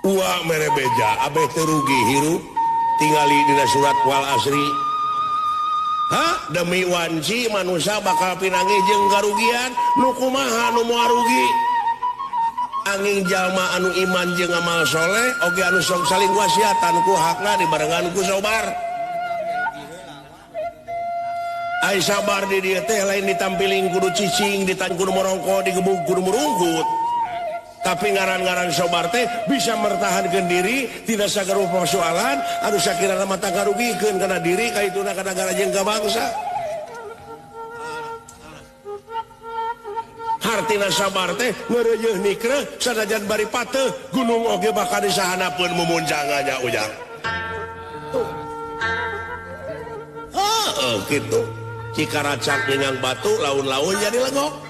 Uwa mere beja abeh teu rugi hirup tingali dina surat Wal Asri. Ha, demi wanci manusia bakal pinangi jeung karugian nu kumaha nu moal rugi. Angin jalma anu iman jeung amal soleh oge anu sok saling wasiatan ku hakna dibarengan ku sabar. Ai sabar di dieu teh lain ditampiling kudu cicing, ditan kudu morongko, digebug kudu murungkut. Tapi ngaran-ngaran sobar teh bisa mertahankan diri tidak sagaruh persoalan anu sakirana mata karugikeun kana diri kaituna kana negara jeung ka bangsa. Hartina sabar teh ngeureuyeuh nikreuh sanajan bari pateuh gunung oge bakal disahanapeun mumuncangannya ujang. Heeh kitu. Cikaracak ngingang batu laun-laun jadi legok.